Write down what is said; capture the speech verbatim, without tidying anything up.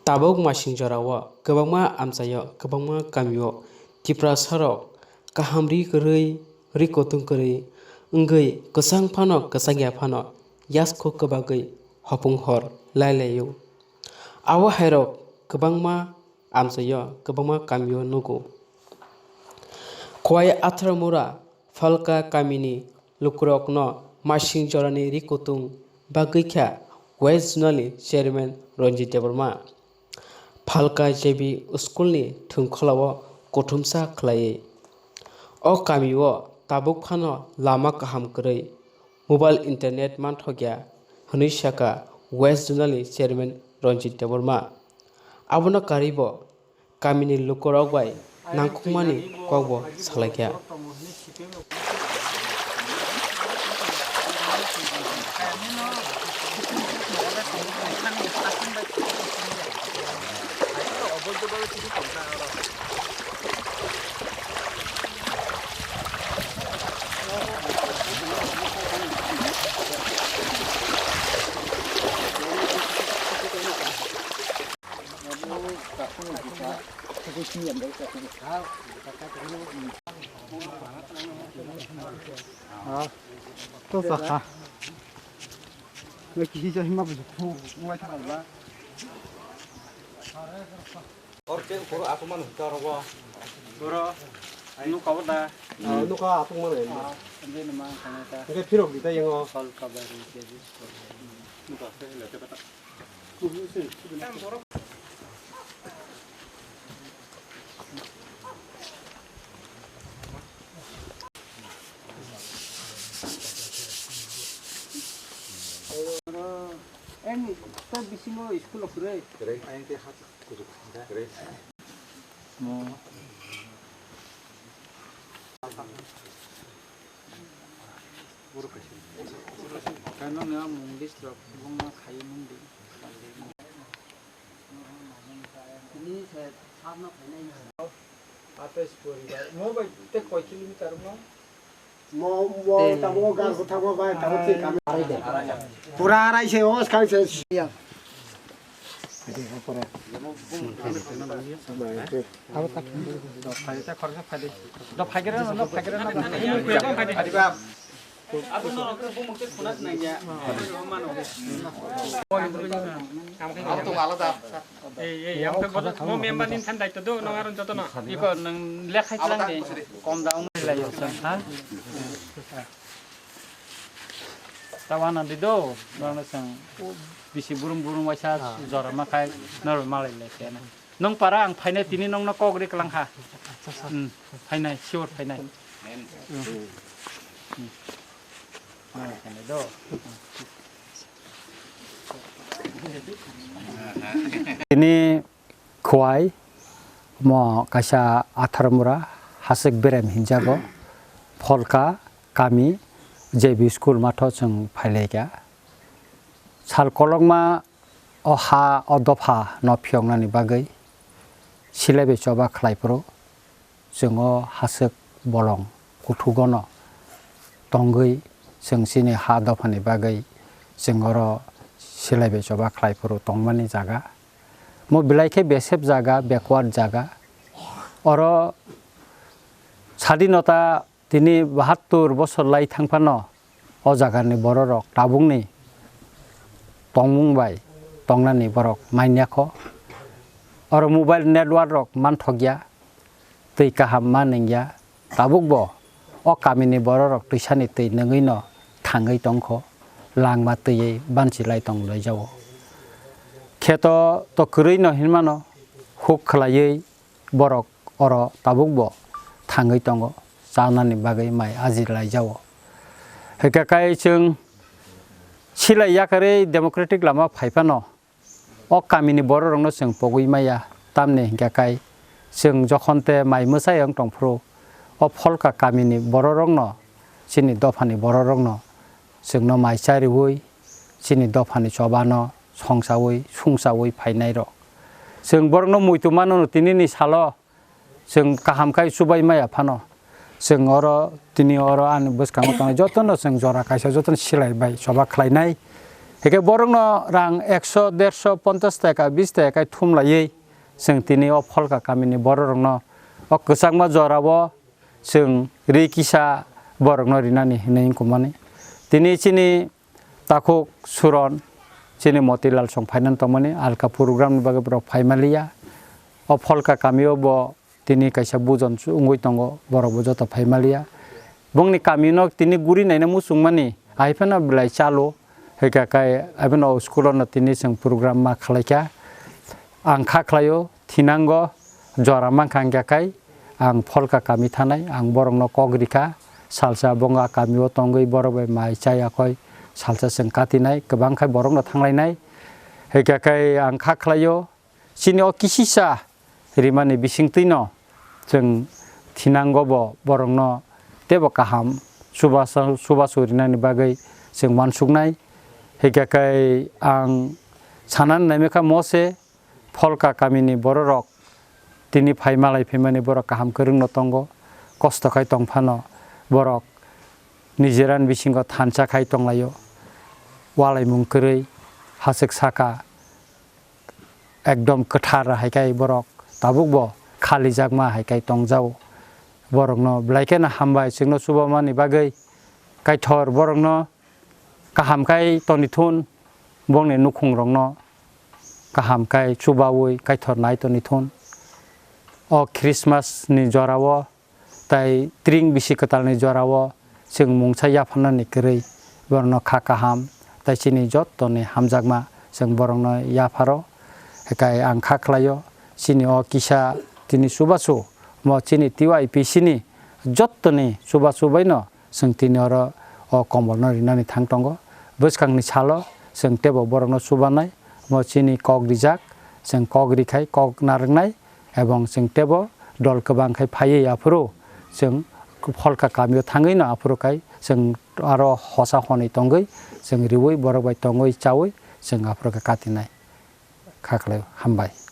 Tabuk masing jorao kwbangma amchaio, kwbangma kamio Tiprasarok kaham ri kwrwi, ri kutung kwrwi wngwi kwchang phano kwchang ya phano yasku kwbagwi hopung hor lai laio. Abo hairok kwbangma amchaio, kwbangma kamio nugo. Khowai Atharmura Phalka kamini lukurokno masing jorani ri kutung bagwi kha West Zonal ni Chairman Ranjit Debbarma. Phalka J B School ni thwngkhwlao kuthumsa khlaiwi o kamio tabuk phano lama kaham kwrwi mobile internet manthokya hwnwi sakha West Zonal ni Chairman Ranjit Debbarma. Abono karwibo kamini lukurok bai nangkukmani kokbo salaikha. To sakha. Naki hija hima buju. Orke puro aku manu hita rogo. Puro. Anu kau da. Anu kau aku manu. Anu nama kau da. Oke, phirok di ta yango. Sol kabar. Eni, ta bisingo school o kwrwi. Kwrwi. Kwrwi. Mo. Kano na munglis rok bongma khayo mungdi. Ini se sabno khainai. Ates poribar. Mo bai te koi kilometer mo? Mo, mo, tamo gar kotha mo bai, tamo te kami arai de. Pura arai se, os kai se. Ei, ei, ang khe bo, bo member ni thani daityo do, nang aro joto no. Iko nang lekhai tlang de. Kom da wng lai yo, ha? Ta wana di do, nang na sang. Bisi burum burum waisa jora ma khai, nang malai lai khe na. Nwng para ang phainai tini nwngno kok ri kwlang kha. Hmm, phainai, sure phainai. Hmm. Hmm. Malai khainai do. Tini Khowai mo kaisa Atharmura Hasik Berem hinjago, Pholka kami J B school matho chwng phailaikha. Sal kolokma o ha o dopha no phiyoknani bagwi silaibai choba khlai phuru chwng o haswk bolong kuthugono tongwi chwng chini ha dophani bagwi chwng oro silaibai choba khlai phuru tongmani jaga. Mo belai khe besep jaga, backward jaga. Oro sadinota tini bahattur bosor lai thang phano o jagani bororok tabukni tongmung bai tongnani borok manya kho. Oro mobile network rok manthokya, twi kaham ma nungya. Tabukbo o kamini bororok twisani twi nungwino thangwi tongkho, langma twiwi banchilai tonglaijao. Kheto to kwrwino hinmano huk khwlaiwi borok oro tabukbo thangwi tongo, chanani bagwi mai ajilaijao. Hwnkhe kai chwng silai yakarwi democratic lama phaiphano, o kamini bororokno chwng pogwi maya, tamni hwnkhe kai chwng jokhon tei mai mwsai wng tongphuru, o Pholka kamini bororokno, chini dophani bororokno chwngno mai chariui, chini dophani chobano songchaui, sungchaui phainairok. Chwng borokno muitu mano, tinini salo chwng kaham khai chubai maya phano, chwng oro, tini oro ani bwskango tongnai jotono chwng jora kaisa jotono silai bai choba khlainai. Hingke borokno rang ekso, derso, ponchas taka, bis taka thumlaiwi chwng tini o Pholka kamini bororokno o kwchangma jorao chwng ri kisa borokno rinani hinwi wngkukmani. Tini chini takhuk Suron, chini Motilal song phainani tongmani, alka program ni bagwi borok phaimaliya. O Pholka kamio bo tini kaisa bujon wngwi tongo, borok bo joto phaimaliya. Bongni kamino tini guri naina muchungmani, hai phano belai chalo, hwnkha khe abono school-o no tini chwng program ma khlaikha. Ang kha khlaio, thinango jora mankha, hwnkha khe ang Pholka kami thanai, ang borokno kok rikha, salsa bonga kamio tongwi borok bai mai chai yakoi, salsa chwng katinai, kwbang khai borokno thanglainai. Hwnkha khe ang kha khlaio, chini o kisisa rimani bisingtwino chwng thinango bo borokno teibo kaham chubachu, chubachu rinani bagwi chwng uansuknai. Hwnkha khe ang sanani naimikha mose Pholka kamini bororok tini phai malai phaimani borok kaham kwrwngno tongo, kosto khai tong phano borok nijera ni bisingo thansa khai tonglaio, ualaimung kwrwi hachwk saka. Ekdom kwthar hai khai borok tabukbo khalijakma hai khai tongjao. Borokno belai kheno hambai chwngno chubamani bagwi. Kaithor borokno kaham khai toni thun, bongni nukhungrokno kaham khai chubaui Kaithor nai toni thun. O Christmas ni jorao tai tring bisi kwtalni jorao chwng mungsa yapharnani kwrwi borokno kha kaham tai chini jottoni hamjakma chwng borokno yapharo. Hwnkhe ang kha khlaio chini o kisa tini chubachu mo chini T Y P C ni jottoni chubachu baino chwng tini oro o kombolno rinani thang tongo. Bwskangni salo chwng teibo borokno chubanai, mo chini kok rijak, chwng kok rikhai kok narwknai. Ebong chwng teibo dol kwbang khai phaiwi aphuru chwng Pholka kamio thangwi no aphuru khai chwng aro hosa honwi tongwi chwng riwi borok bai tongwi chawi chwng aphuru khe katinai. Kha khlai hambai.